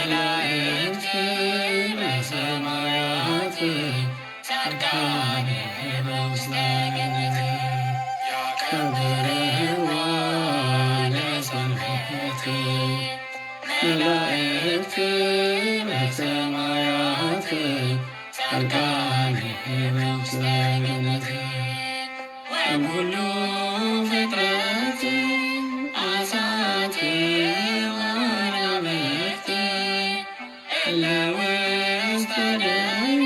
መላእክት በሰማያት ጻድቃን በውስተ ገነት ያከብርዋ ለሰንበት። መላእክት በሰማያት ጻድቃን በውስተ ገነት ወኩሉ ፍጥረት አሳት ወአናብርት እለ ውስተ ደይን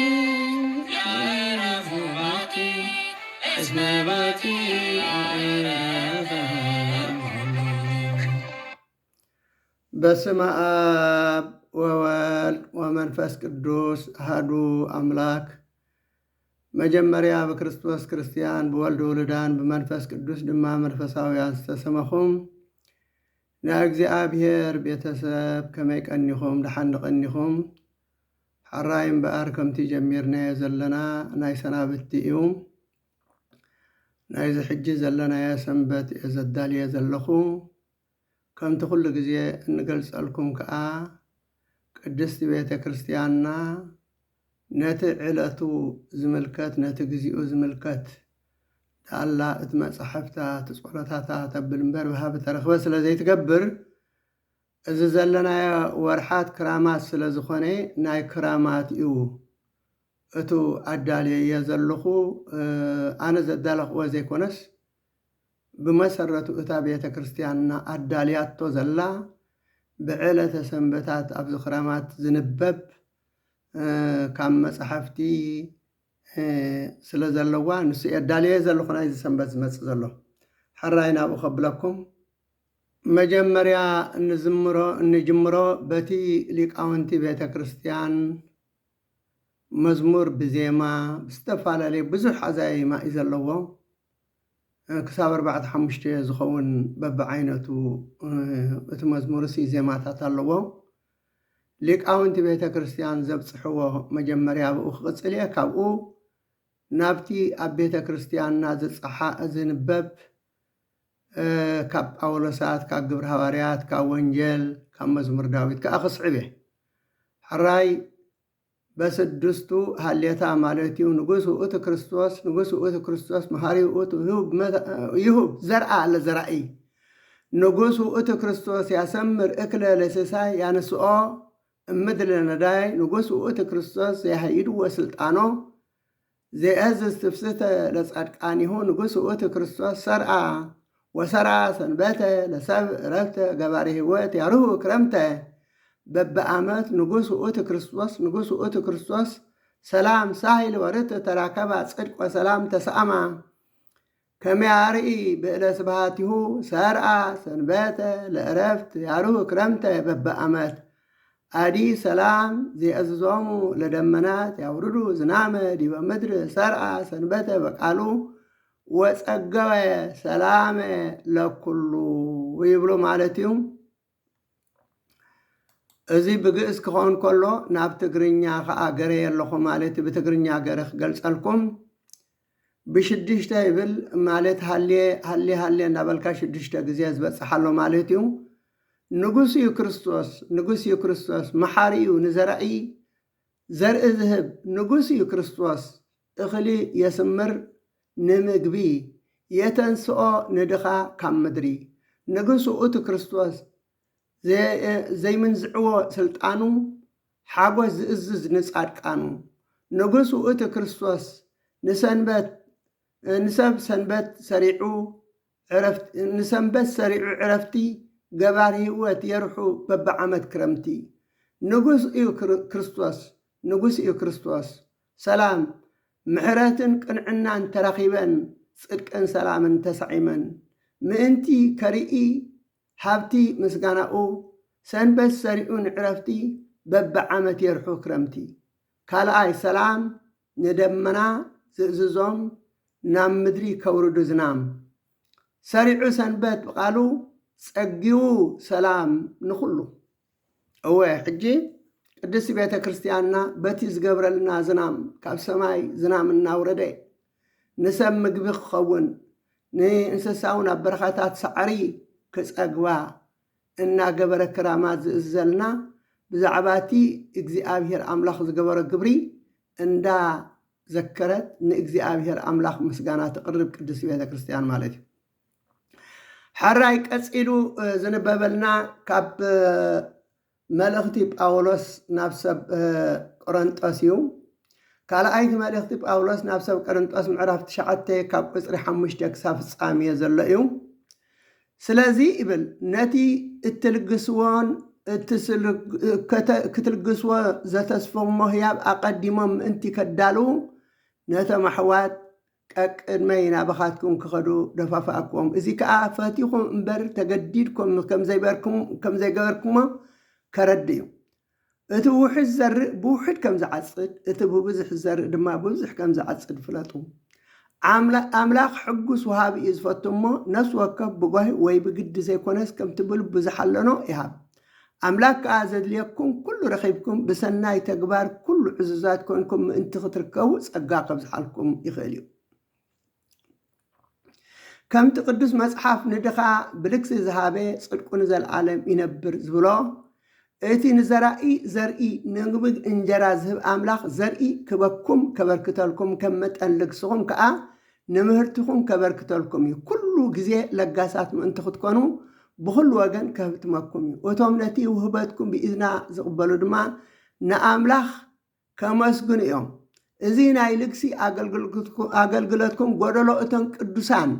ያዕረፉ ባቲ እስመ ባቲ አዕረፈ ኩሉ። በስመ አብ ወወልድ ወመንፈስ ቅዱስ አሐዱ አምላክ። መጀመርያ ብክርስቶስ ክርስትያን፣ ብወልድ ውሉዳን፣ ብመንፈስ ቅዱስ ድማ መንፈሳውያን ዝተሰመኹም ናይ እግዚኣብሔር ቤተሰብ፣ ከመይ ቀኒኹም? ደሓን ዶ ቀኒኹም? ሕራይ እምበኣር፣ ከምቲ ጀሚርናዮ ዘለና ናይ ሰናብቲ እዩ። ናይዚ ሕጂ ዘለናዮ ሰንበት እየ ዘዳልየ ዘለኹ። ከምቲ ኩሉ ግዜ እንገልጸልኩም ከኣ፣ ቅድስቲ ቤተ ክርስቲያንና ነቲ ዕለቱ ዝምልከት፣ ነቲ ግዜኡ ዝምልከት፣ ዳላ እቲ መጻሕፍታ፣ እቲ ጸሎታታ ተብል እምበር፣ ብሃቢ ተረኽበ ስለ ዘይትገብር፣ እዚ ዘለናዮ ወርሓት ክራማት ስለ ዝኾነ፣ ናይ ክራማት እዩ። እቱ ኣዳልየዮ ዘለኹ፣ እ፣ ኣነ ዘዳለኽዎ ዘይኮነስ፣ ብመሰረቱ እታ ቤተ ክርስቲያንና ኣዳልያቶ ዘላ፣ ብዕለተ ሰንበታት ኣብዚ ክራማት ዝንበብ፣ እ፣ ካብ መጻሕፍቲ፣ እ፣ ስለ ዘለዋ፣ ንሱ እየ ኣዳልየዮ ዘለኹ ናይዚ ሰንበት ዝመጽእ ዘሎ። ሕራይ ናብኡ ከብለኩም። መጀመርያ እንዝምሮ፣ እንጅምሮ በቲ ሊቃውንቲ ቤተ ክርስቲያን መዝሙር ብዜማ ብዝተፈላለየ ብዙሕ ኣዛይማ እዩ ዘለዎ። ክሳብ ኣርባዕተ ሓሙሽተ ዝኸውን በብዓይነቱ እቲ መዝሙርሲ ዜማታት ኣለዎ። ሊቃውንቲ ቤተ ክርስቲያን ዘብጽሕዎ መጀመርያ ብኡ ክቕጽል እየ። ካብኡ ናብቲ ኣብ ቤተ ክርስቲያንና ዝጸሓ-፣ ዝንበብ፣ እ፣ ካብ ጳውሎሳት፣ ካብ ግብሪ ሃዋርያት፣ ካብ ወንጌል፣ ካብ መዝሙር ዳዊት ከኣ ክስዕብ እየ። ሕራይ በስድስቱ ሃሌታ ማለት እዩ። ንጉስ ውእቱ ክርስቶስ፣ ንጉስ ውእቱ ክርስቶስ፣ መሃሪ ውእቱ ይሁብ መተ-፣ ይሁብ ዘርአ ለዘራኢ። ንጉስ ውእቱ ክርስቶስ ያሰምር እክለ ለሲሳይ ያንስኦ እምድለ ነዳይ። ንጉስ ውእቱ ክርስቶስ ዘያህይድዎ ስልጣኖ ዘየእዝዝ ትፍስሕተ ለጻድቃኒሁ። ንጉስ ውእቱ ክርስቶስ ሰርአ ወሰርአ ሰንበተ ለሰብ ዕረፍተ ገባሪ ህይወት ያርሁ ክረምተ። በብዓመት ንጉስ ውእቱ ክርስቶስ፣ ንጉስ ውእቱ ክርስቶስ ሰላም ሳይል ወርት ተራከባ ጽድቅ ወሰላም ተሰአማ። ከመ ያርኢ ብእለ ስብሐቲሁ ሰርአ ሰንበተ ለዕረፍት ያርሁ ክረምተ በበዓመት። አዲ ሰላም ዘይእዝዞሙ ለደመናት ያውርዱ ዝናመ ዲበ ምድር ሰርአ ሰንበተ በቃሉ ወጸገወ ሰላመ ለኩሉ ይብሉ ማለት እዩ። እዚ ብግእዝ ክኸውን ከሎ ናብ ትግርኛ ኸዓ ገረ ኣለኹ ማለት እዩ። ብትግርኛ ገረ ክገልጸልኩም ብሽዱሽተ ይብል ማለት ሃልየ፣ ሃልየ፣ ሃልየ እናበልካ ሽዱሽተ ግዜ ዝበጽሕ ኣሎ ማለት እዩ። ንጉስ እዩ ክርስቶስ፣ ንጉስ እዩ ክርስቶስ፣ መሓሪ እዩ፣ ንዘራኢ ዘርኢ ዝህብ ንጉስ እዩ ክርስቶስ። እኽሊ የስምር ንምግቢ፣ የተንስኦ ንድኻ ካብ ምድሪ። ንጉስ ውእቱ ክርስቶስ ዘ-፣ ዘይምንዝዕዎ ስልጣኑ፣ ሓጎስ ዝእዝዝ ንጻድቃኑ። ንጉስ ውእቱ ክርስቶስ ንሰንበት፣ ንሰብ ሰንበት ሰሪዑ ዕረፍት-፣ ንሰንበት ሰሪዑ ዕረፍቲ፣ ገባር ህይወት የርሑ በብዓመት ክረምቲ። ንጉስ እዩ ክር-፣ ክርስቶስ፣ ንጉስ እዩ ክርስቶስ። ሰላም፣ ምሕረትን ቅንዕናን ተራኺበን፣ ጽድቅን ሰላምን ተሳዒመን። ምእንቲ ከርኢ ሃብቲ ምስጋናኡ፣ ሰንበት ሰሪዑ ንዕረፍቲ፣ በብዓመት የርሑ ክረምቲ። ካልኣይ ሰላም ንደመና ዝእዝዞም፣ ናብ ምድሪ ከውርዱ ዝናም። ሰሪዑ ሰንበት ብቓሉ፣ ጸጊቡ ሰላም ንኹሉ። እወ፣ ሕጂ ቅድስቲ ቤተ ክርስቲያንና በቲ ዝገብረልና ዝናም፣ ካብ ሰማይ ዝናም እናውረደ፣ ንሰብ ምግቢ ክኸውን፣ ንእንስሳውን ኣብ በረኻታት ሳዕሪ ክጸግባ እናገበረ ክራማት ዝእዝዘልና፣ ብዛዕባ እቲ እግዚኣብሔር ኣምላኽ ዝገበሮ ግብሪ እንዳዘከረት ንእግዚኣብሔር ኣምላኽ ምስጋና ተቕርብ ቅድስቲ ቤተ ክርስቲያን ማለት እዩ። ሕራይ ቀጺሉ ዝንበበልና ካብ መልእኽቲ ጳውሎስ ናብ ሰብ ቆረንጦስ እዩ። ካልኣይቲ መልእኽቲ ጳውሎስ ናብ ሰብ ቆረንጦስ ምዕራፍ ትሽዓተ ካብ ቁፅሪ ሓሙሽተ ክሳብ ፍጻሜ ዘሎ እዩ። ስለዚ ይብል፣ ነቲ እትልግስዎን ክትልግስዎ ዘተስፈሞ ህያብ ኣቐዲሞም ምእንቲ ከዳልዉ ነቶም ኣሕዋት ቀቅድመይ ናባኻትኩም ክኸዱ ደፋፋእክዎም። እዚ ከኣ ፈቲኹም እምበር ተገዲድኩም ከም ዘይበርኩም-፣ ከም ዘይገበርኩሞ ከረድ እዩ። እቲ ውሑድ ዝዘርእ ብውሑድ ከም ዝዓጽድ፣ እቲ ብብዙሕ ዝዘርእ ድማ ብብዙሕ ከም ዝዓጽድ ፍለጡ። ኣምላ-፣ ኣምላኽ ሕጉስ ወሃቢ እዩ ዝፈቱ እሞ፣ ነፍሲ ወከፍ ብጓሂ ወይ ብግዲ ዘይኮነስ፣ ከምቲ ብልቡ ዝሓለኖ ይሃብ። ኣምላኽ ከኣ ዘድልየኩም ኩሉ ረኺብኩም፣ ብሰናይ ተግባር ኩሉ ዕዙዛት ኮንኩም ምእንቲ ክትርከቡ ጸጋ ከብዝሓልኩም ይኽእል እዩ። ከምቲ ቅዱስ መጽሓፍ፣ "ንድኻ ብልግሲ ዝሃበ ጽድቁ ንዘለዓለም ይነብር" ዝብሎ፣ እቲ ንዘራኢ ዘርኢ፣ ንምግቢ እንጀራ ዝህብ ኣምላኽ ዘርኢ ክበኩም ከበርክተልኩም፣ ከም መጠን ልግስኹም ከኣ ንምህርትኹም ከበርክተልኩም እዩ። ኩሉ ግዜ ለጋሳት ምእንቲ ክትኮኑ ብኹሉ ወገን ከህብትመኩም እዩ። እቶም ነቲ ውህበትኩም ብኢዝና ዝቕበሉ ድማ ንኣምላኽ ከመስግኑ እዮም። እዚ ናይ ልግሲ ኣገልግሎትኩ-፣ ኣገልግሎትኩም ጎደሎ እቶም ቅዱሳን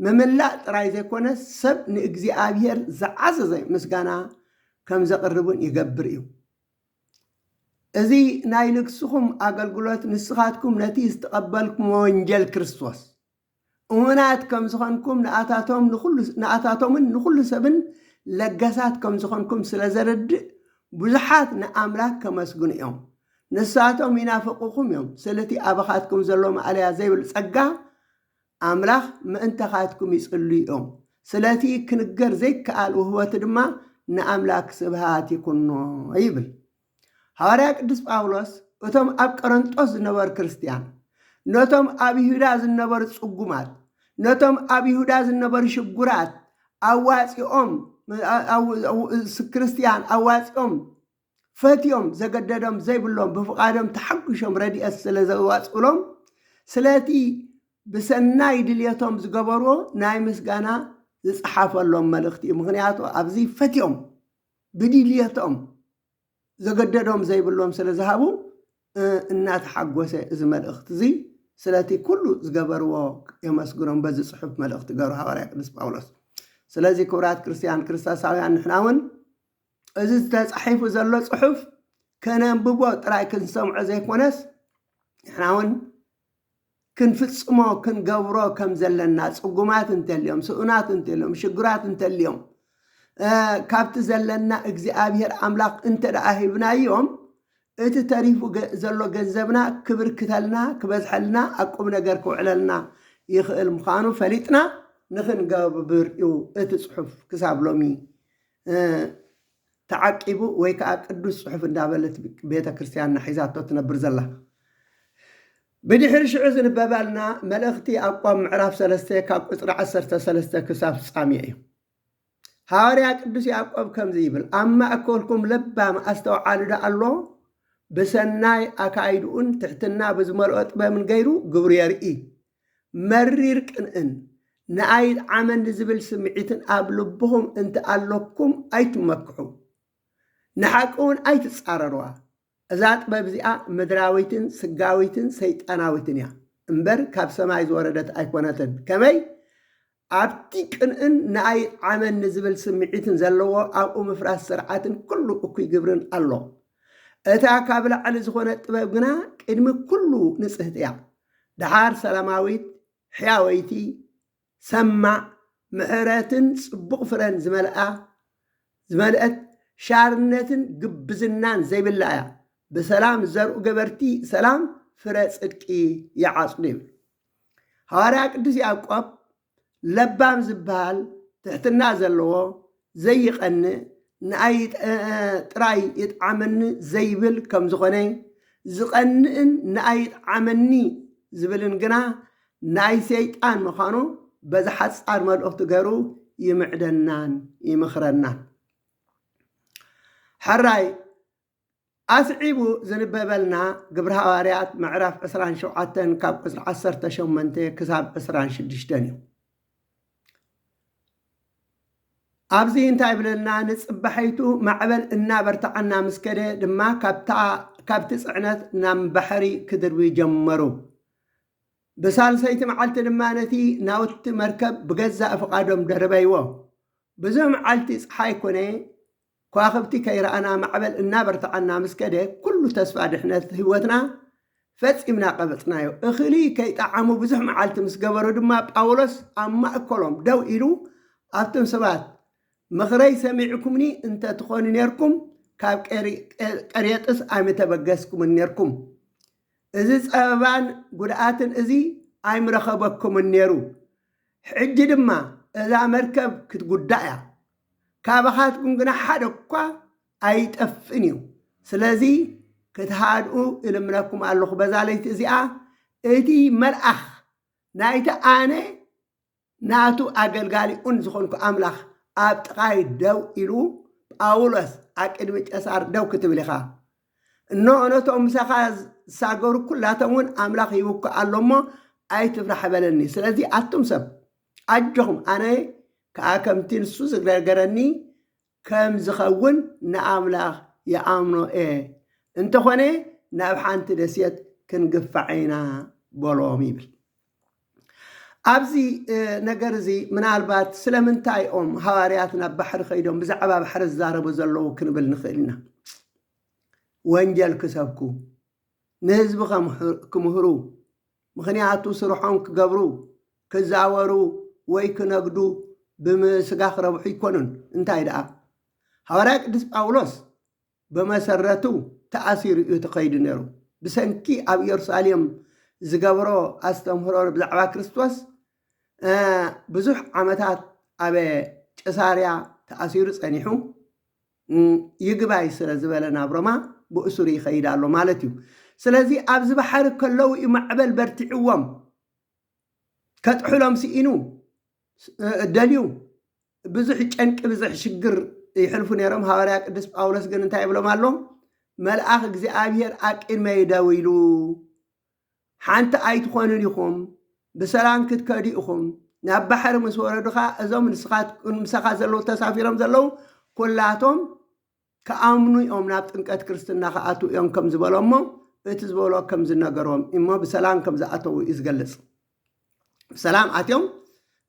ምምላእ ጥራይ ዘይኮነስ፣ ሰብ ንእግዚኣብሔር ዝዓዘዘ ምስጋና ከም ዘቕርብን ይገብር እዩ። እዚ ናይ ልግስኹም ኣገልግሎት ንስኻትኩም ነቲ ዝተቐበልኩሞ ወንጀል ክርስቶስ እሙናት ከም ዝኾንኩም ንኣታቶም ንኹሉ፣ ንኣታቶምን ንኹሉ ሰብን ለጋሳት ከም ዝኾንኩም ስለ ዘረድእ፣ ብዙሓት ንኣምላኽ ከመስግኑ እዮም። ንሳቶም ይናፍቑኹም እዮም። ስለቲ ኣባኻትኩም ዘሎ ማእለያ ዘይብል ጸጋ ኣምላኽ ምእንታኻትኩም ይጽልዩ እዮም። ስለቲ ክንገር ዘይከኣል ውህበቱ ድማ ንኣምላኽ ስብሃት ይኩኖ ይብል። ሃዋርያ ቅዱስ ጳውሎስ እቶም ኣብ ቆረንጦስ ዝነበሩ ክርስትያን፣ ነቶም ኣብ ይሁዳ ዝነበሩ ጽጉማት፣ ነቶም ኣብ ይሁዳ ዝነበሩ ሽጉራት ኣዋጺኦም፣ እ-፣ እ-፣ ክርስትያን ኣዋጺኦም ፈትዮም ዘገደዶም ዘይብሎም ብፍቓዶም ተሓጒሾም ረድኤት ስለ ዘዋጽኡሎም፣ ስለቲ ብሰናይ ድልየቶም ዝገበርዎ ናይ ምስጋና ዝጸሓፈሎም መልእኽቲ እዩ። ምኽንያቱ ኣብዚ ፈትዮም ብድልየቶም ዘገደዶም ዘይብሎም ስለ ዝሃቡ፣ እ፣ እናተሓጎሰ እዚ መልእኽቲ እዚ ስለቲ ኩሉ ዝገበርዎ የመስግኖም በዚ ጽሑፍ መልእኽቲ ገሩ ሃዋርያ ቅዱስ ጳውሎስ። ስለዚ ክቡራት ክርስትያን ክርስቶሳውያን ንሕና እውን እዚ ዝተጻሒፉ ዘሎ ጽሑፍ ከነንብቦ ጥራይ ክንሰምዖ ዘይኮነስ ንሕና እውን ክንፍጽሞ ክንገብሮ ከም ዘለና ጽጉማት እንተልዮም፣ ስኡናት እንተልዮም፣ ሽጉራት እንተልዮም፣ እ፣ ካብቲ ዘለና እግዚኣብሔር ኣምላኽ እንተ ደኣ ሂብናዮም፣ እቲ ተሪፉ ገ-፣ ዘሎ ገንዘብና ክብርክተልና፣ ክበዝሐልና፣ ኣብ ቁም ነገር ክውዕለልና ይኽእል ምዃኑ ፈሊጥና ንኽንገብር እዩ እቲ ጽሑፍ ክሳብ ሎሚ፣ እ፣ ተዓቂቡ ወይ ከኣ ቅዱስ ጽሑፍ እንዳበለት ቤተ ክርስቲያንና ሒዛቶ ትነብር ዘላ። ብድሕሪ ሽዑ ዝንበበልና መልእኽቲ ያዕቆብ ምዕራፍ ሰለስተ ካብ ቁጽሪ ዓሰርተ ሰለስተ ክሳብ ፍጻሜ እዩ። ሃዋርያ ቅዱስ ያዕቆብ ከምዚ ይብል፣ "ኣብ ማእከልኩም ለባም ኣስተውዓሊ ዶ ኣሎ? ብሰናይ ኣካይድኡን ትሕትና ብዝመልኦ ጥበብን ገይሩ ግብሩ የርኢ። መሪር ቅንእን ንኣይ ይጥዓመኒ ዝብል ስምዒትን ኣብ ልብኹም እንተ ኣለኩም ኣይትመክሑ። ንሓቂ እውን ኣይትጻረርዋ። እዛ ጥበብ እዚኣ ምድራዊትን ስጋዊትን ሰይጣናዊትን እያ እምበር ካብ ሰማይ ዝወረደት ኣይኮነትን። ከመይ? ኣብቲ ቅንእን ንኣይ ይጥዓመኒ ዝብል ስምዒትን ዘለዎ ኣብኡ ምፍራስ ስርዓትን ኩሉ እኩይ ግብርን ኣሎ። እታ ካብ ላዕሊ ዝኾነት ጥበብ ግና ቅድሚ ኩሉ ንጽህቲ እያ። ደሓር ሰላማዊት፣ ሕያወይቲ፣ ሰማዕ፣ ምሕረትን ጽቡቕ ፍረን ዝመልኣ፣ ዝመልአት፣ ሻርነትን ግብዝናን ዘይብላ እያ። ብሰላም ዝዘርኡ ገበርቲ ሰላም ፍረ ጽድቂ ይዓጽዱ" ይብል። ሃዋርያ ቅዱስ ያዕቆብ ለባም ዝበሃል ትሕትና ዘለዎ፣ ዘይቐንእ፣ ንኣይ ጥ-፣ ጥራይ ይጥዓመኒ ዘይብል ከም ዝኾነ፣ ዝቐንእን ንኣይ ይጥዓመኒ ዝብልን ግና ናይ ሰይጣን ምዃኑ በዚ ሓጻር መልእኽቱ ገይሩ ይምዕደናን ይምኽረናን። ሕራይ ኣስዒቡ ዝንበበልና ግብሪ ሃዋርያት ምዕራፍ ዕስራን ሸውዓተን ካብ ቁፅሪ ዓሰርተ ሸሞንተ ክሳብ ዕስራን ሽዱሽተን እዩ። ኣብዚ እንታይ ይብለና? ንፅባሒቱ ማዕበል እናበርትዓና ምስ ከደ ድማ ካብታ-፣ ካብቲ ፅዕነት ናብ ባሕሪ ክድርቢ ጀመሩ። ብሳልሰይቲ መዓልቲ ድማ ነቲ ናውቲ መርከብ ብገዛእ ፍቓዶም ደርበይዎ። ብዙሕ መዓልቲ ፀሓይ ኮነ፣ ከዋኽብቲ ከይረኣና ማዕበል እናበርትዓና ምስ ከደ፣ ኩሉ ተስፋ ድሕነት ህይወትና ፈጺምና ቀበጽናዮ። እኽሊ ከይጠዓሙ ብዙሕ መዓልቲ ምስ ገበሩ ድማ፣ ጳውሎስ ኣብ ማእከሎም ደው ኢሉ፣ ኣቱም ሰባት፣ ምኽረይ ሰሚዕኩምኒ እንተ ትኾኑ ኔርኩም፣ ካብ ቀሪ-፣ ቀ-፣ ቀሬጥስ ኣይምተበገስኩምን ኔርኩም። እዚ ጸበባን ጉድኣትን እዚ ኣይምረኸበኩምን ኔሩ። ሕጂ ድማ እዛ መርከብ ክትጉዳእ እያ። ካባኻትኩም ግና ሓደ እኳ ኣይጠፍእን እዩ። ስለዚ ክትሃድኡ እልምነኩም ኣለኹ። በዛ ለይቲ እዚኣ እቲ መልኣኽ ናይቲ ኣነ ናቱ ኣገልጋሊኡን ዝኾንኩ ኣምላኽ ኣብ ጥቓይ ደው ኢሉ፣ ጳውሎስ፣ ኣብ ቅድሚ ቄሳር ደው ክትብል ኢኻ። እነሆ ነቶም ምሳኻ ዝሳገሩ ኩላቶም እውን ኣምላኽ ሂቡካ ኣሎ እሞ ኣይትፍራሕ በለኒ። ስለዚ ኣቱም ሰብ ኣጆኹም፣ ኣነ ከኣ ከምቲ ንሱ ዝነገረኒ ከም ዝኸውን ንኣምላኽ ይኣምኖ እየ። እንተኾነ ናብ ሓንቲ ደሴት ክንግፋዕ ኢና በሎም ይብል። ኣብዚ፣ እ፣ ነገር እዚ ምናልባት ስለምንታይ እዮም ሃዋርያት ናብ ባሕሪ ከይዶም ብዛዕባ ባሕሪ ዝዛረቡ ዘለዉ ክንብል ንኽእል ኢና። ወንጀል ክሰብኩ፣ ንህዝቢ ከምህ-፣ ክምህሩ፣ ምኽንያቱ ስርሖም ክገብሩ፣ ክዛወሩ ወይ ክነግዱ ብምስጋ ክረብሑ ኣይኮኑን። እንታይ ደኣ? ሃዋርያ ቅዱስ ጳውሎስ ብመሰረቱ ተኣሲሩ እዩ ተኸይዱ ነይሩ። ብሰንኪ ኣብ ኢየሩሳሌም ዝገብሮ ኣስተምህሮ ብዛዕባ ክርስቶስ፣ እ፣ ብዙሕ ዓመታት ኣብ ቂሳርያ ተኣሲሩ ጸኒሑ፣ እ፣ ይግባይ ስለ ዝበለ ናብ ሮማ ብእሱር ይኸይድ ኣሎ ማለት እዩ። ስለዚ ኣብዚ ባሕሪ ከለዉ እዩ ማዕበል በርቲዕዎም። ከጥሕሎም ስኢኑ፣ እ፣ ደልዩ ብዙሕ ጨንቂ፣ ብዙሕ ሽግር ይሕልፉ ነይሮም። ሃዋርያ ቅዱስ ጳውሎስ ግን እንታይ ይብሎም ኣሎ? "መልኣኽ እግዚኣብሔር ኣብ ቅድመይ ደው ኢሉ፣ ሓንቲ ኣይትኾኑን ኢኹም፣ ብሰላም ክትከዱ ኢኹም። ናብ ባሕሪ ምስ ወረዱ ኸኣ እዞም ንስኻትኩን ምሳኻ ዘለዉ ተሳፊሮም ዘለዉ ኩላቶም ክኣምኑ እዮም፣ ናብ ጥምቀት ክርስትና ክኣትዉ እዮም" ከም ዝበሎ እሞ እቲ ዝበሎ ከም ዝነገሮም እሞ ብሰላም ከም ዝኣተዉ እዩ ዝገልጽ። ብሰላም ኣትዮም፣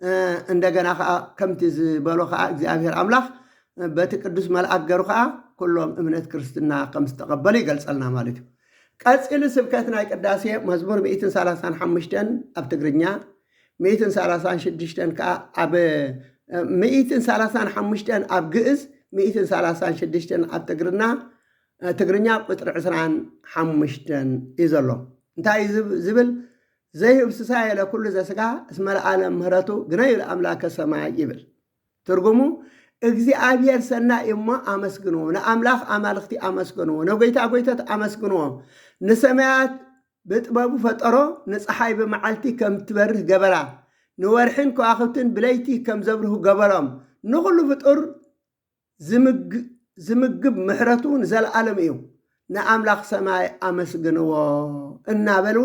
እ፣ እንደገና ኸኣ ከምቲ ዝበሎ ኸኣ እግዚኣብሔር ኣምላኽ በቲ ቅዱስ መልኣክ ገሩ ኸኣ ኩሎም እምነት ክርስትና ከም ዝተቐበሉ ይገልጸልና ማለት እዩ። ቀጺሉ ስብከት ናይ ቅዳሴ መዝሙር ሚእትን ሰላሳን ሓሙሽተን ኣብ ትግርኛ፣ ሚእትን ሰላሳን ሽዱሽተን ከኣ ኣብ፣ እ፣ ሚእትን ሰላሳን ሓሙሽተን ኣብ ግእዝ፣ ሚእትን ሰላሳን ሽዱሽተን ኣብ ትግርና፣ እ፣ ትግርኛ ቁጽሪ ዕስራን ሓሙሽተን እዩ ዘሎ። እንታይ እዩ ዝብ-፣ ዝብል? "ዘይህብ ስሳየ ለኩሉ ዘስጋ እስመ ለዓለም ምህረቱ ግነዩ ለኣምላከ ሰማይ" ይብል። ትርጉሙ፣ "እግዚኣብሔር ሰናይ እሞ ኣመስግንዎ፣ ንኣምላኽ ኣማልኽቲ ኣመስግንዎ፣ ንጎይታ ጎይቶት ኣመስግንዎ። ንሰማያት ብጥበቡ ፈጠሮ፣ ንፀሓይ ብመዓልቲ ከም ትበርህ ገበራ፣ ንወርሕን ከዋኽብትን ብለይቲ ከም ዘብርሁ ገበሮም፣ ንኹሉ ፍጡር ዝምግ-፣ ዝምግብ ምሕረቱ ንዘለዓለም እዩ። ንኣምላኽ ሰማይ ኣመስግንዎ" እናበሉ፣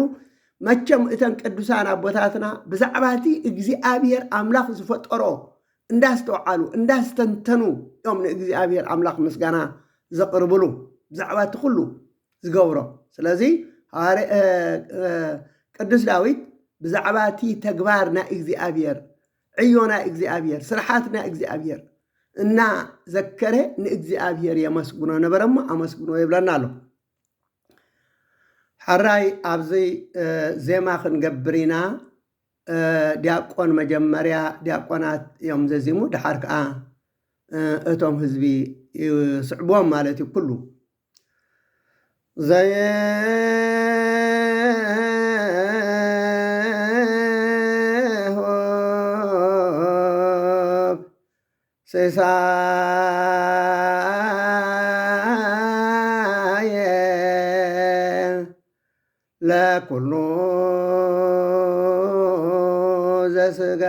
መቸም እተን ቅዱሳን ኣቦታትና ብዛዕባ እቲ እግዚኣብሔር ኣምላኽ ዝፈጠሮ እንዳስተውዓሉ፣ እንዳስተንተኑ እዮም ንእግዚኣብሔር ኣምላኽ ምስጋና ዘቕርብሉ፣ ብዛዕባ እቲ ኩሉ ዝገብሮ። ስለዚ ሃዋርያ፣ እ፣ እ፣ ቅዱስ ዳዊት ብዛዕባ እቲ ተግባር ናይ እግዚኣብሔር፣ ዕዮ ናይ እግዚኣብሔር፣ ስርሓት ናይ እግዚኣብሔር እናዘከረ ንእግዚኣብሔር የመስግኖ ነበረ እሞ ኣመስግኖ ይብለና ኣሎ። ሕራይ ኣብዚ፣ እ፣ ዜማ ክንገብር ኢና። እ፣ ዲያቆን መጀመርያ ዲያቆናት እዮም ዘዚሙ፣ ድሓር ከኣ፣ እ፣ እቶም ህዝቢ ይስዕብዎም ማለት እዩ ኩሉ። ዘይሁብ ሲሳየ ለኩሉ ዘስጋ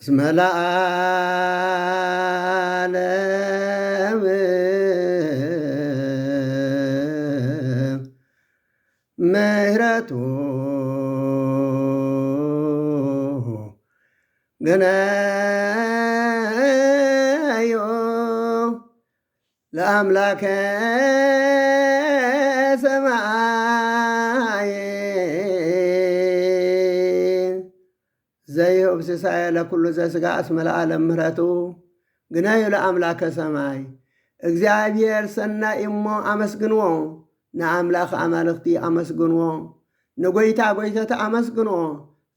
እስመ ለዓለም ግነዩ ለኣምላከ ሰማይ ዘይህብ ሲሳየ ለኩሉ ዘስጋ እስመ ለዓለም ምህረቱ ግነዩ ለኣምላከ ሰማይ። እግዚኣብሔር ሰናይ እሞ ኣመስግንዎ፣ ንኣምላኽ ኣማልኽቲ ኣመስግንዎ፣ ንጎይታ ጎይተት ኣመስግንዎ።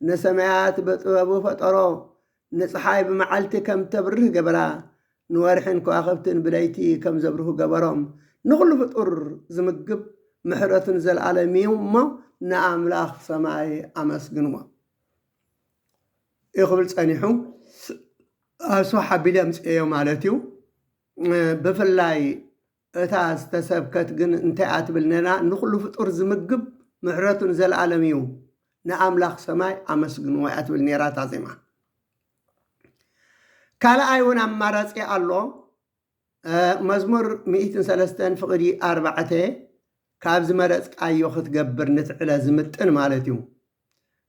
ንሰማያት ብጥበቡ ፈጠሮ፣ ንፀሓይ ብመዓልቲ ከም ተብርህ ገበራ፣ ንወርሕን ከዋኽብትን ብለይቲ ከም ዘብርሁ ገበሮም። ንኹሉ ፍጡር ዝምግብ ምሕረቱን ዘልኣለም እዩ እሞ ንኣምላኽ ሰማይ ኣመስግንዎ እዩ ክብል ጸኒሑ። ኣሱ ሓቢል ኣምፅኤዮ ማለት እዩ። ብፍላይ እታ ዝተሰብከት ግን እንታይ እያ ትብል ነና? ንኹሉ ፍጡር ዝምግብ ምሕረቱን ዘልኣለም እዩ፣ ንኣምላኽ ሰማይ ኣመስግንዎ እያ ትብል ነራ እታ ዜማ። ካልኣይ እውን ኣማራጺ ኣሎ። መዝሙር ሚእትን ሰለስተን ፍቕዲ ኣርባዕተ ካብ ዝመረጽካዮ ክትገብር ንትዕለ ዝምጥን ማለት እዩ።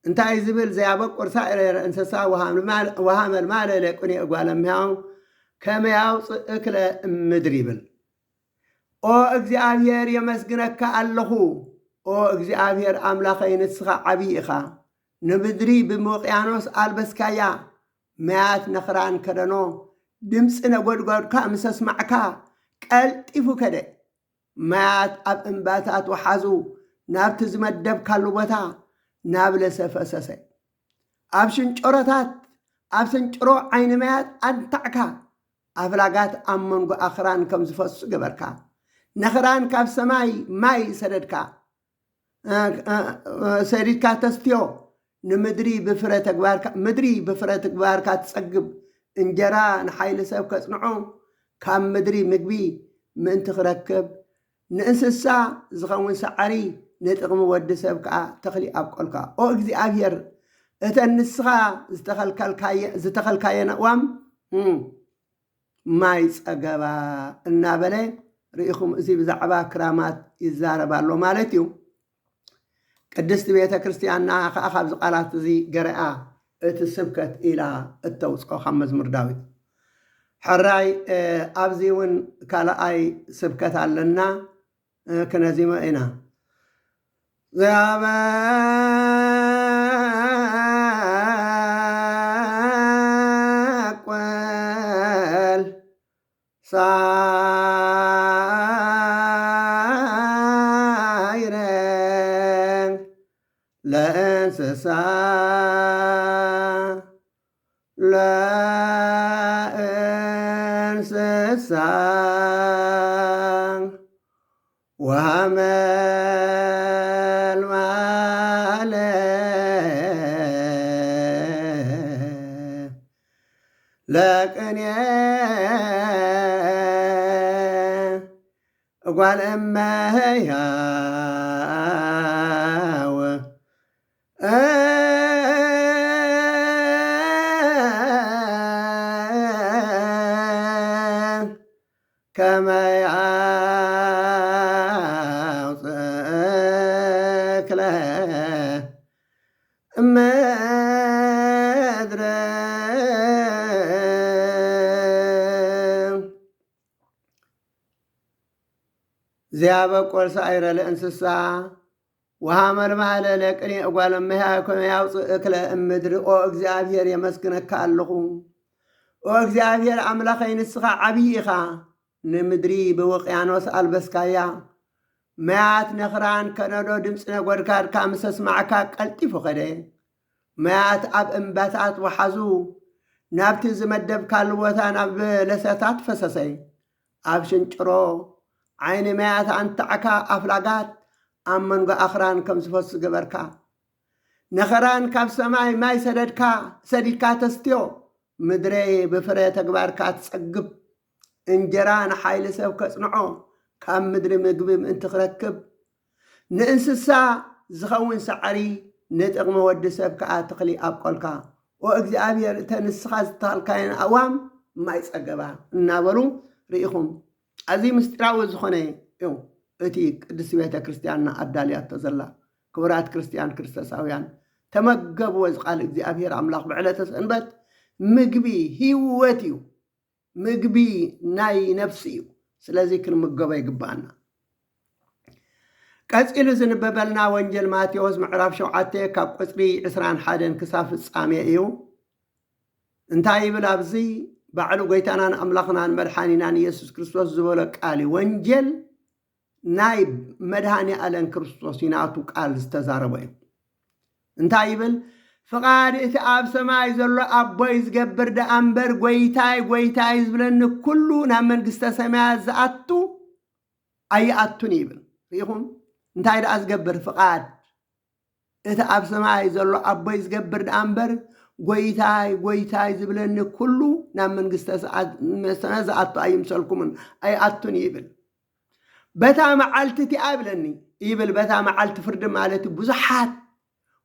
እንታይ ዝብል? ዘያበቁር ሳዕረ እንስሳ ወሃመል ማለ ለቅኔ እጓለ እምሕያው ከመ ያውፅእ እክለ እምድር ይብል። ኦ እግዚኣብሔር የመስግነካ ኣለኹ። ኦ እግዚኣብሔር ኣምላኸይ ንስኻ ዓብዪ ኢኻ። ንምድሪ ብምውቅያኖስ ኣልበስካያ። ማያት ነኽራን ከደኖ። ድምፂ ነጎድጓድካ ምስ ኣስማዕካ ቀልጢፉ ከደ። ማያት ኣብ እምባታት ወሓዙ ናብቲ ዝመደብካሉ ቦታ ናብ ለሰ ፈሰሰ። ኣብ ሽንጭሮታት ኣብ ስንጭሮ ዓይኒ ማያት ኣንታዕካ። ኣፍላጋት ኣብ መንጎ ኣኽራን ከም ዝፈሱ ገበርካ። ነኽራን ካብ ሰማይ ማይ ሰደድካ። ሰዲድካ ተስትዮ። ንምድሪ ብፍረ ተግባርካ ምድሪ ብፍረ ተግባርካ ትጸግብ። እንጀራ ንሓይሊ ሰብ ከጽንዖ ካብ ምድሪ ምግቢ ምእንቲ ክረክብ ንእንስሳ ዝኸውን ሳዕሪ ንጥቕሚ ወዲ ሰብ ከኣ ተኽሊ ኣብቆልካ። ኦ እግዚኣብሔር እተን ንስኻ ዝተኸልካየን ኣእዋም ማይ ጸገባ እናበለ ርኢኹም፣ እዚ ብዛዕባ ክራማት ይዛረብ ኣሎ ማለት እዩ። ቅድስቲ ቤተ ክርስቲያንና ከኣ ካብዚ ቃላት እዚ ገረኣ እቲ ስብከት ኢላ እተውፅኦ ካብ መዝሙር ዳዊት። ሕራይ ኣብዚ እውን ካልኣይ ስብከት ኣለና። ክነዚሞ ኢና። ዘያበቁል ሳይረ ለእንስሳ ለእንስሳ ወሃመልማለ ለቅኔ እጓል እመ ህያው ከመ ያውፅእክለ እምድር። ዚያበቆል ሳይረ ለእንስሳ ወሃመልማለ ለቅኔ እጓለ እመሕያው ከመ ያውፅእክለ እምድር። ኦ እግዚኣብሔር የመስግነካ ኣለኹ። ኦ እግዚኣብሔር ኣምላኸይ ንስኻ ዓብዪ ኢኻ። ንምድሪ ብውቅያኖስ ኣልበስካያ። ማያት ነኽራን ከነዶ ድምፂ ነጎድጋድካ ምስ ኣስማዕካ ቀልጢፉ ኸደ። ማያት ኣብ እምባታት ወሓዙ ናብቲ ዝመደብካሉ ቦታ ናብ ለሰታት ፈሰሰ። ኣብ ሽንጭሮ ዓይኒ ማያት ኣንታዕካ ኣፍላጋት ኣብ መንጎ ኣኽራን ከም ዝፈሱ ገበርካ። ነኸራን ካብ ሰማይ ማይ ሰደድካ ሰዲድካ ተስትዮ። ምድረይ ብፍረ ተግባርካ ትጸግብ። እንጀራ ንሓይሊ ሰብ ከጽንዖ ካብ ምድሪ ምግቢ ምእንቲ ክረክብ ንእንስሳ ዝኸውን ሳዕሪ ንጥቕሚ ወዲ ሰብ ከኣ ተኽሊ ኣብቆልካ። ኦ እግዚኣብሔር እተ ንስኻ ዝተኸልካየን ኣእዋም ማይ ጸገባ እናበሉ ርኢኹም። ኣዝዩ ምስጢራዊ ዝኾነ እዩ እቲ ቅድስቲ ቤተ ክርስቲያንና ኣዳልያቶ ዘላ። ክቡራት ክርስቲያን ክርስቶሳውያን ተመገብዎ እዚ ቃል እግዚኣብሔር ኣምላኽ ብዕለተ ሰንበት ምግቢ ህይወት እዩ። ምግቢ ናይ ነፍሲ እዩ። ስለዚ ክንምገቦ ይግባኣና። ቀጺሉ ዝንበበልና ወንጌል ማቴዎስ ምዕራፍ ሸውዓተ ካብ ቁጽሪ ዕስራን ሓደን ክሳብ ፍጻሜ እዩ። እንታይ ይብል ኣብዚ? ባዕሉ ጎይታናን ኣምላኽናን መድሓኒናን ኢየሱስ ክርስቶስ ዝበሎ ቃል እዩ። ወንጌል ናይ መድሃኒ ኣለም ክርስቶስ እዩ፣ ናቱ ቃል ዝተዛረቦ እዩ። እንታይ ይብል? ፍቓድ እቲ ኣብ ሰማይ ዘሎ ኣቦይ ዝገብር ደኣ እምበር፣ ጎይታይ ጎይታይ ዝብለኒ ኩሉ ናብ መንግስተ ሰማያት ዝኣቱ ኣይኣቱን ይብል። ርኢኹም? እንታይ ደኣ ዝገብር? ፍቓድ እቲ ኣብ ሰማይ ዘሎ ኣቦይ ዝገብር ደኣ እምበር፣ ጎይታይ ጎይታይ ዝብለኒ ኩሉ ናብ መንግስተ ሰማያት ዝኣቱ ኣይምሰልኩምን ኣይኣቱን ይብል። በታ መዓልቲ እቲኣ ይብለኒ ይብል። በታ መዓልቲ ፍርዲ ማለት እዩ። ብዙሓት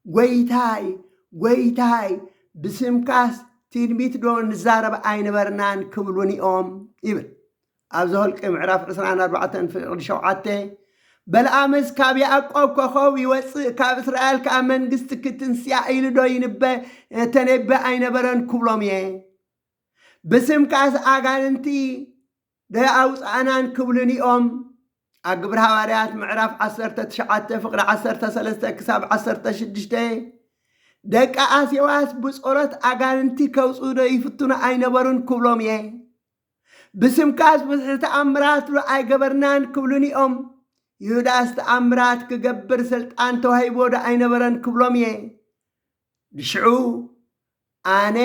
ጎይታይ ጎይታይ ብስምካስ ትንቢት ዶ ንዛረብ ኣይነበርናን ክብሉኒ እዮም ይብል። ኣብ ዘኍልቂ ምዕራፍ ዕስራን ኣርባዕተን ፍቕዲ ሸውዓተ፣ በለዓምስ ካብ ያዕቆብ ኮኸብ ይወፅእ፣ ካብ እስራኤል ከዓ መንግስቲ ክትንስያ ኢሉ ዶ ይንበ ተነቢ ኣይነበረን ክብሎም እየ። ብስምካስ ኣጋንንቲ ዶ ኣውፃእናን ክብሉን እዮም። ኣብ ግብሪ ሃዋርያት ምዕራፍ ዓሰርተ ትሽዓተ ፍቕዲ ዓሰርተ ሰለስተ ክሳብ ዓሰርተ ሽዱሽተ፣ ደቂ ኣሴዋስ ብጸሎት ኣጋንንቲ ከውፅኡ ዶ ይፍትኑ ኣይነበሩን ክብሎም እየ። ብስምካስ ብዙሕ ተኣምራት ዶ ኣይገበርናን ክብሉን እዮም። ይሁዳስ ተኣምራት ክገብር ስልጣን ተዋሂቦ ዶ ኣይነበረን ክብሎም እየ። ብሽዑ ኣነ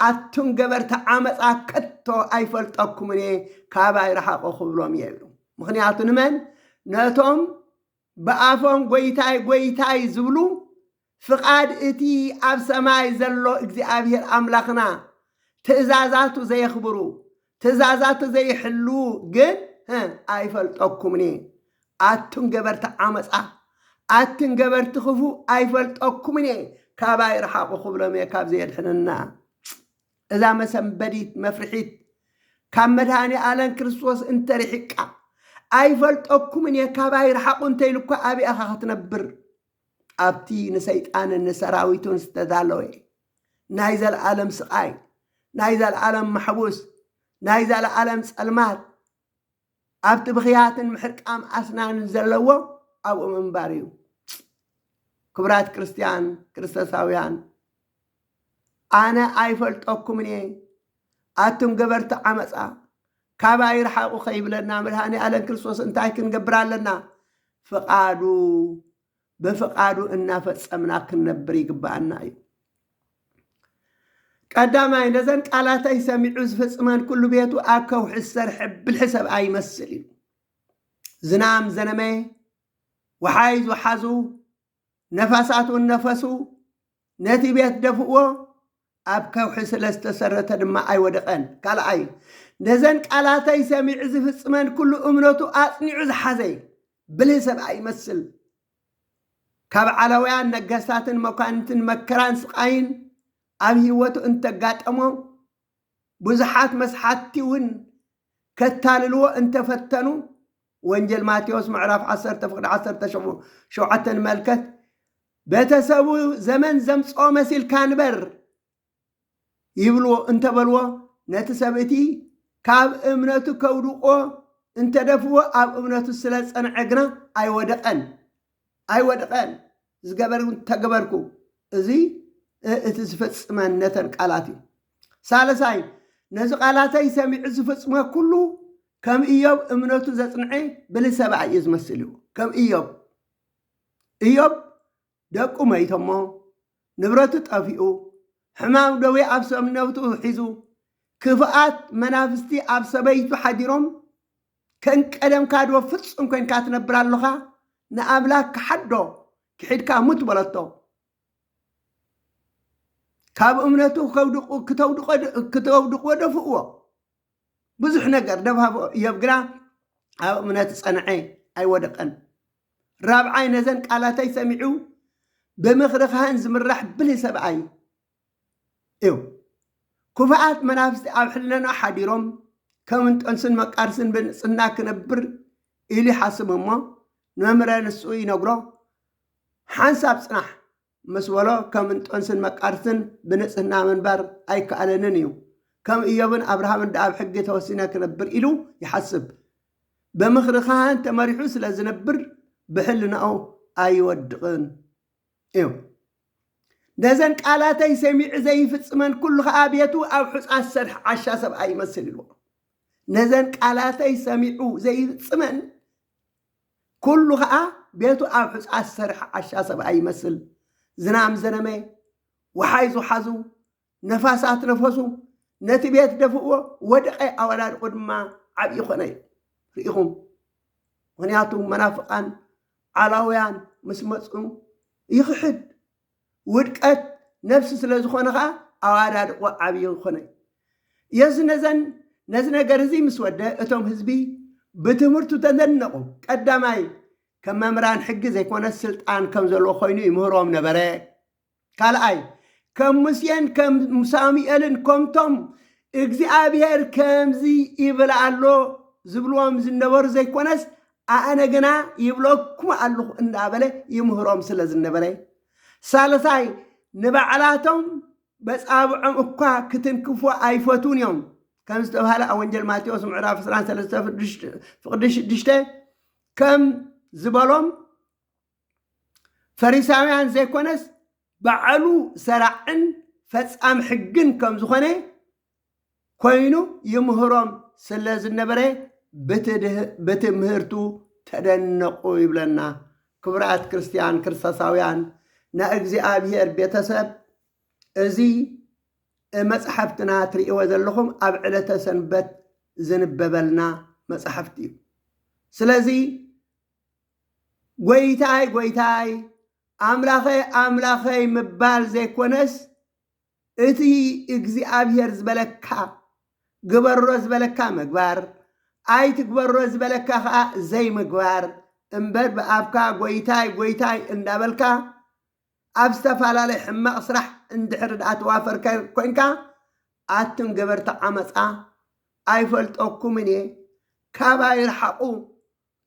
ኣቱም ገበርቲ ዓመፃ ከቶ ኣይፈልጠኩምን እየ፣ ካባይ ረሓቑ ክብሎም እየ ይብሉ። ምኽንያቱ ንመን? ነቶም ብኣፎም ጎይታይ ጎይታይ ዝብሉ ፍቓድ እቲ ኣብ ሰማይ ዘሎ እግዚኣብሔር ኣምላኽና ትእዛዛቱ ዘየኽብሩ፣ ትእዛዛቱ ዘይሕልዉ ግን፣ እ፣ ኣይፈልጠኩምን እየ። ኣቱም ገበርቲ ዓመፃ፣ ኣቱም ገበርቲ ክፉእ ኣይፈልጠኩምን እየ፣ ካባይ ረሓቑ ክብሎም እየ ካብ ዘየድሕነና። እዛ መሰንበዲት መፍርሒት ካብ መድኃኔ ዓለም ክርስቶስ እንተርሒቃ፣ ኣይፈልጠኩምን እየ፣ ካባይ ረሓቑ እንተኢሉ እኳ ኣበይ ኢኻ ክትነብር? ኣብቲ ንሰይጣንን ንሰራዊቱን ዝተዳለወ ናይ ዘለዓለም ስቓይ፣ ናይ ዘለዓለም ማሕቡስ፣ ናይ ዘለዓለም ጸልማት፣ ኣብቲ ብኽያትን ምሕርቃም ኣስናንን ዘለዎ ኣብኡ ምንባር እዩ። ክቡራት ክርስትያን፣ ክርስቶሳውያን፣ ኣነ ኣይፈልጠኩምን እየ፣ ኣቱም ገበርቲ ዓመፃ፣ ካባይ ርሓቑ ከይብለና መድኃኔ ዓለም ክርስቶስ እንታይ ክንገብር ኣለና? ፍቓዱ፣ ብፍቓዱ እናፈጸምና ክንነብር ይግብኣና እዩ። ቀዳማይ፣ ነዘን ቃላተይ ሰሚዑ ዝፍጽመን ኩሉ ቤቱ ኣብ ከውሒ ዝሰርሐ ብልሒ ሰብኣይ ይመስል እዩ። ዝናም ዘነመ፣ ወሓይዝ ወሓዙ፣ ነፋሳት እውን ነፈሱ፣ ነቲ ቤት ደፍእዎ፣ ኣብ ከውሒ ስለ ዝተሰረተ ድማ ኣይወደቐን። ካልኣይ፣ ነዘን ቃላተይ ሰሚዑ ዝፍጽመን ኩሉ እምነቱ ኣጽኒዑ ዝሓዘ ብልህ ሰብኣይ ይመስል። ካብ ዓለውያን ነገስታትን መኳንንትን መከራን ስቓይን ኣብ ህይወቱ እንተጋጠሞ፣ ብዙሓት መስሓትቲ እውን ከታልልዎ እንተፈተኑ፣ ወንጌል ማቴዎስ ምዕራፍ ዓሰርተ ፍቕዲ ዓሰርተ ሸውዓተ ንመልከት። ቤተሰቡ ዘመን ዘምጽኦ መሲልካ ንበር ይብልዎ እንተበልዎ፣ ነቲ ሰብ እቲ ካብ እምነቱ ከውድቆ እንተደፍዎ፣ ኣብ እምነቱ ስለ ጸንዐ ግና ኣይወደቐን። ኣይወደቐን። ዝገበር እውን ተገበርኩ። እዚ፣ እ-፣ እቲ ዝፍጽመን ነተን ቃላት እዩ። ሳልሳይ፣ ነዚ ቃላተይ ሰሚዑ ዝፍጽሞ ኩሉ ከም ኢዮብ እምነቱ ዘጽንዐ ብልህ ሰብኣይ እዩ ዝመስል እዩ። ከም ኢዮብ። ኢዮብ ደቁ መይቶሞ፣ ንብረቱ ጠፊኡ፣ ሕማም ደዌ ኣብ ሰውነቱ ሒዙ፣ ክፉኣት መናፍስቲ ኣብ ሰበይቱ ሓዲሮም፣ ከም ቀደምካ ዶ ፍጹም ኮንካ ትነብር ኣለኻ? ንኣምላክ ክሓዶ፣ ክሒድካ ሙት በለቶ። ካብ እምነቱ ከውድቁ-፣ ክተውድቆ-፣ ክተውድቅዎ ደፍእዎ። ብዙሕ ነገር ደብሃቦ። እዮብ ግና ኣብ እምነት ጸንዐ፣ ኣይወደቐን። ራብዓይ፣ ነዘን ቃላተይ ሰሚዑ ብምኽሪ ካህን ዝምራሕ ብልህ ሰብኣይ እዩ። ክፉኣት መናፍስቲ ኣብ ሕልናና ሓዲሮም፣ ከም እንጠንስን መቃርስን ብንጽህና ክነብር ኢሉ ይሓስብ እሞ፣ ንመምህረ ንሱ ይነግሮ፣ ሓንሳብ ጽናሕ፣ ምስ በሎ፣ ከም እንጦንስን መቃርስን ብንጽህና ምንባር ኣይከኣለንን እዩ። ከም ኢዮብን ኣብርሃምን ደኣ ኣብ ሕጊ ተወሲነ ክነብር ኢሉ ይሓስብ። ብምኽሪ ካህን ተመሪሑ ስለ ዝነብር ብሕልናኡ ኣይወድቕን እዩ። ነዘን ቃላተይ ሰሚዑ ዘይፍጽመን ኩሉ ኸኣ ቤቱ ኣብ ሑጻ ዝሰርሕ ዓሻ ሰብኣይ ይመስል ኢልዎ። ነዘን ቃላተይ ሰሚዑ ዘይፍጽመን ኩሉ ኸኣ ቤቱ ኣብ ሑጻ ዝሰርሕ ዓሻ ሰብኣይ ይመስል። ዝናም ዘነመ፣ ወሓይዙ ሓዙ፣ ነፋሳት ነፈሱ፣ ነቲ ቤት ደፍእዎ፣ ወደቐ፣ ኣወዳድቑ ድማ ዓብዪ ኾነ። ርኢኹም? ምኽንያቱ መናፍቓን ዓላውያን ምስ መጹ ይኽሕድ። ውድቀት ነፍሲ ስለ ዝኾነ ኸኣ ኣወዳድቑ ዓብዪ ኾነ። የሱስ ነዘን ነዚ ነገር እዚ ምስ ወደ እቶም ህዝቢ ብትምህርቱ ተደነቑ። ቀዳማይ ከም መምህራን ሕጊ ዘይኮነ ስልጣን ከም ዘለዎ ኮይኑ ይምህሮም ነበረ። ካልኣይ ከም ሙሴን ከም ሳሙኤልን ከምቶም እግዚኣብሔር ከምዚ ይብል ኣሎ ዝብልዎም ዝነበሩ ዘይኮነስ ኣነ ግና ይብለኩም ኣለኹ እንዳበለ ይምህሮም ስለ ዝነበረ። ሳልሳይ ንባዕላቶም በጻብዖም እኳ ክትንክፎ ኣይፈቱን እዮም ከም ዝተባህለ ኣብ ወንጀል ማቴዎስ ምዕራፍ ዕስራን ሰለስተ ፍቕዲ ሽዱሽተ ከም ዝበሎም ፈሪሳውያን ዘይኮነስ ባዕሉ ሰራዕን ፈጻሚ ሕግን ከም ዝኾነ ኮይኑ ይምህሮም ስለ ዝነበረ ብትምህርቱ ተደነቑ ይብለና። ክቡራት ክርስትያን ክርስቶሳውያን ናይ እግዚኣብሔር ቤተሰብ እዚ መጽሓፍትና ትርእይዎ ዘለኹም ኣብ ዕለተ ሰንበት ዝንበበልና መጽሓፍቲ እዩ። ስለዚ ጎይታይ ጎይታይ ኣምላኸይ ኣምላኸይ ምባል ዘይኮነስ እቲ እግዚኣብሔር ዝበለካ ግበሮ ዝበለካ ምግባር ኣይትግበሮ ዝበለካ ኸዓ ዘይምግባር እምበር ብኣፍካ ጎይታይ ጎይታይ እንዳበልካ ኣብ ዝተፈላለየ ሕማቕ ስራሕ እንድሕር ደኣ ተዋፈር ኮይንካ ኣቱም ገበርቲ ዓመፃ ኣይፈልጠኩምን እየ ካባይ ርሓቑ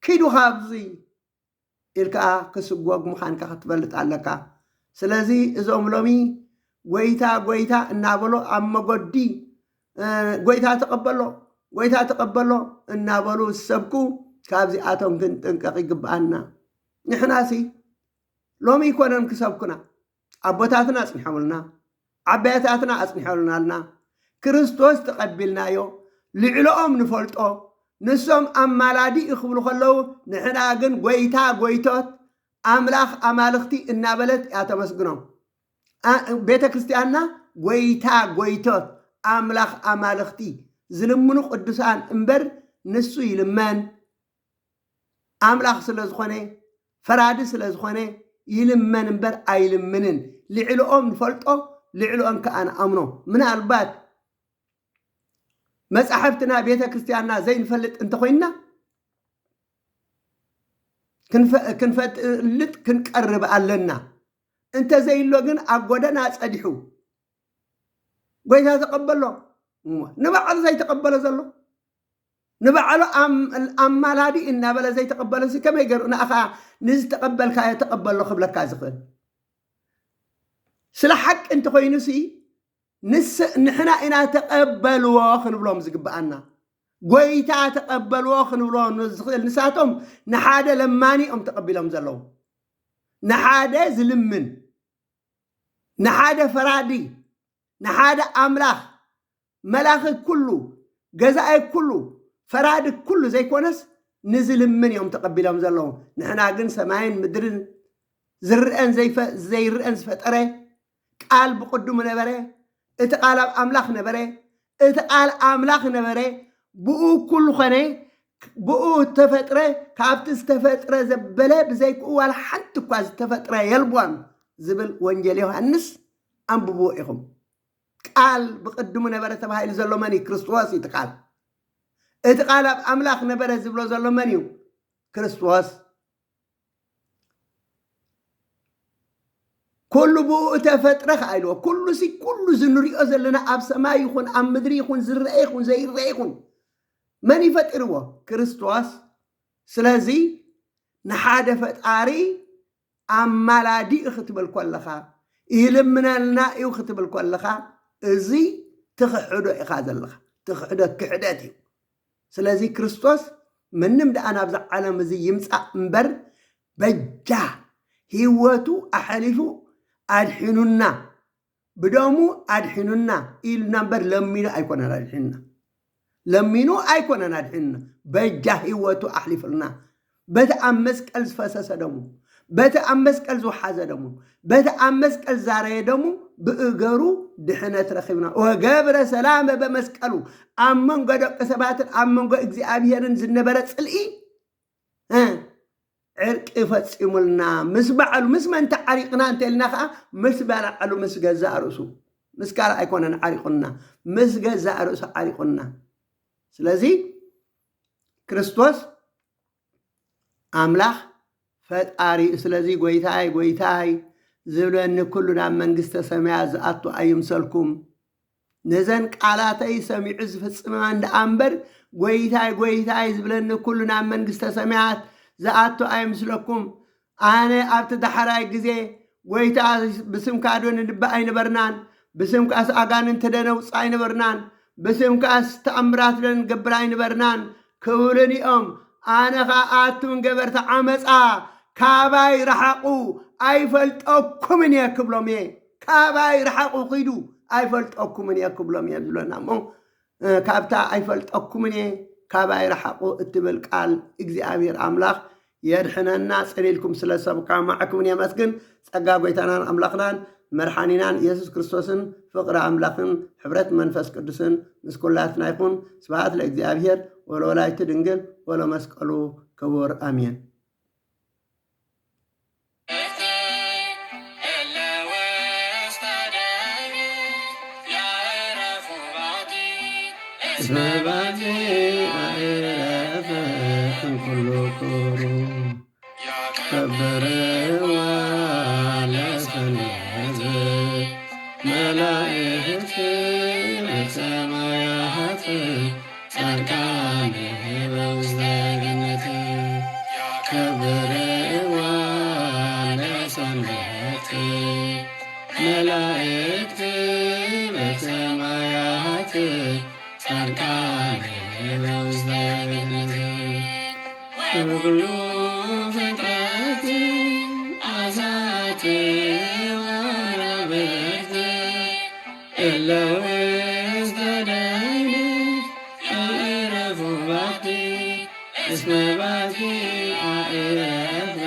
ኪዱ ካብዙይ ኢልካ ክስጎግ ምዃንካ ክትፈልጥ ኣለካ። ስለዚ እዞም ሎሚ ጎይታ ጎይታ እናበሎ ኣብ መጎዲ ጎይታ ተቐበሎ ጎይታ ተቐበሎ እናበሉ ዝሰብኩ ካብዚኣቶም ክንጥንቀቕ ይግብኣና። ንሕናሲ ሎሚ ይኮነን ክሰብኩና ኣቦታትና ኣጽኒሖምልና ዓባያታትና ኣጽኒሖልናልና ክርስቶስ ተቐቢልናዮ ልዕልኦም ንፈልጦ ንሶም ኣማላዲ ክብሉ ከለዉ ንሕና ግን ጎይታ ጎይቶት ኣምላኽ ኣማልኽቲ እናበለት እያ ተመስግኖም። ቤተ ክርስቲያንና ጎይታ ጎይቶት ኣምላኽ ኣማልኽቲ ዝልምኑ ቅዱሳን እምበር ንሱ ይልመን ኣምላኽ ስለ ዝኾነ ፈራዲ ስለ ዝኾነ ይልመን እምበር ኣይልምንን። ልዕልኦም ንፈልጦ ልዕልኦም ከዓ ንኣምኖ። ምናልባት መጻሕፍትና ቤተ ክርስቲያንና ዘይንፈልጥ እንተኾይንና ክንፈልጥ ክንቀርብ ኣለና። እንተዘይሎ ግን ኣብ ጎደና ጸዲሑ ጎይታ ተቐበሎ። ንባዕሉ ዘይተቐበሎ ዘሎ ንባዕሉ ኣማላዲ እናበለ ዘይተቐበሎ ሲ ከመይ ገይሩ ንኣኻ ንዝተቐበልካዮ ተቐበሎ ክብለካ ዝኽእል? ስለ ሓቂ እንተኾይኑ ሲ ንስ ንሕና ኢና ተቐበልዎ ክንብሎም ዝግብኣና። ጎይታ ተቐበልዎ ክንብሎ ዝኽእል ንሳቶም ንሓደ ለማኒ እዮም ተቐቢሎም ዘለዉ። ንሓደ ዝልምን፣ ንሓደ ፈራዲ፣ ንሓደ ኣምላኽ፣ መላኺ ኩሉ፣ ገዛኢ ኩሉ፣ ፈራዲ ኩሉ ዘይኮነስ ንዝልምን እዮም ተቐቢሎም ዘለዉ። ንሕና ግን ሰማይን ምድርን ዝርአን ዘይርአን ዝፈጠረ ቃል ብቕድሙ ነበረ፣ እቲ ቃል ኣብ ኣምላኽ ነበረ፣ እቲ ቃል ኣምላኽ ነበረ፣ ብኡ ኩሉ ኾነ፣ ብኡ ተፈጥረ፣ ካብቲ ዝተፈጥረ ዘበለ ብዘይክኡ ዋላ ሓንቲ እኳ ዝተፈጥረ የልቦን ዝብል ወንጌል ዮሃንስ ኣንብብዎ ኢኹም። ቃል ብቕድሙ ነበረ ተባሂሉ ዘሎ መን እዩ? ክርስቶስ እዩ እቲ ቃል። እቲ ቃል ኣብ ኣምላኽ ነበረ ዝብሎ ዘሎ መን እዩ? ክርስቶስ። ኩሉ ብኡ እተፈጥረ ከዓ ኢልዎ። ኩሉ ሲ ኩሉ ዝንሪኦ ዘለና ኣብ ሰማይ ይኹን ኣብ ምድሪ ይኹን ዝረአ ይኹን ዘይረአ ይኹን መን ይፈጢርዎ? ክርስቶስ። ስለዚ ንሓደ ፈጣሪ ኣማላዲ እዩ ክትብል ከለኻ፣ ይልምነልና እዩ ክትብል ከለኻ፣ እዚ ትኽሕዶ ኢኻ ዘለኻ። ትኽሕዶ ክሕደት እዩ። ስለዚ ክርስቶስ ምንም ደኣ ናብዛ ዓለም እዚ ይምጻእ እምበር፣ በጃ ህይወቱ ኣሕሊፉ ኣድሒኑና፣ ብደሙ ኣድሒኑና ኢልና እምበር ለሚኑ ኣይኮነን ኣድሒኑና። ለሚኑ ኣይኮነን ኣድሒኑና፣ በጃ ህይወቱ ኣሕሊፉልና። በቲ ኣብ መስቀል ዝፈሰሰ ደሙ፣ በቲ ኣብ መስቀል ዝወሓዘ ደሙ፣ በቲ ኣብ መስቀል ዛረየ ደሙ ብእገሩ ድሕነት ረኺብና። ወገብረ ሰላመ በመስቀሉ፣ ኣብ መንጎ ደቂ ሰባትን ኣብ መንጎ እግዚኣብሄርን ዝነበረ ጽልኢ፣ እ፣ ዕርቂ ፈጺሙልና። ምስ ባዕሉ፣ ምስ መን ተዓሪቕና እንተ ኢልና ኸዓ፣ ምስ ባዕሉ፣ ምስ ገዛእ ርእሱ። ምስ ካልእ ኣይኮነን ዓሪቑና፣ ምስ ገዛእ ርእሱ ዓሪቑና። ስለዚ ክርስቶስ ኣምላኽ ፈጣሪ እዩ። ስለዚ ጎይታይ፣ ጎይታይ ዝብለኒ ኩሉ ናብ መንግስተ ሰማያት ዝኣቱ ኣይምሰልኩም። ነዘን ቃላተይ ሰሚዑ ዝፍጽመን ደኣ እምበር፣ ጎይታይ፣ ጎይታይ ዝብለኒ ኩሉ ናብ መንግስተ ሰማያት ዝኣቱ ኣይምስለኩም። ኣነ ኣብቲ ዳሕራይ ግዜ፣ ጎይታ፣ ብስምካ ዶ ንድበ ኣይነበርናን? ብስምካስ ኣጋንንቲ ዶ ነውጽእ ኣይነበርናን? ብስምካስ ተኣምራት ዶ ንገብር ኣይነበርናን? ክብሉኒ እዮም። ኣነ ኸኣ ኣቱም ገበርቲ ዓመጻ፣ ካባይ ረሓቑ፣ ኣይፈልጠኩምን እየ ክብሎም እየ። ካባይ ረሓቑ ኪዱ፣ ኣይፈልጠኩምን እየ ክብሎም እየ ዝብለና እሞ፣ እ፣ ካብታ ኣይፈልጠኩምን እየ፣ ካባይ ረሓቑ እትብል ቃል እግዚኣብሔር ኣምላኽ የድሕነና። ጽን ኢልኩም ስለ ዝሰምዕኩም ኣዕክሙን የመስግን። ጸጋ ጐይታናን ኣምላኽናን መድሓኒናን ኢየሱስ ክርስቶስን ፍቕሪ ኣምላኽን ሕብረት መንፈስ ቅዱስን ምስ ኩላትና ይኹን። ስብሐት ለእግዚኣብሔር ወለወላዲቱ ድንግል ወለመስቀሉ ክቡር። ኣሜን። እስመ ባቲ ኣዕረፈ እምኩሉ ክብሩ። ከበርዋ ለሰማያት መላእክት በሰማያት ጻድቃን በውስተ ገነት። ከበርዋ ለሰማያት መላእክት በሰማያት ጻድቃን በውስተ ገነት። ወኩሉ ፍጥረት አሳት ወአራብሕት እለ ውስተ ደይን ይዕረፉ ባቲ እስመ ባቲ አዕረፈ።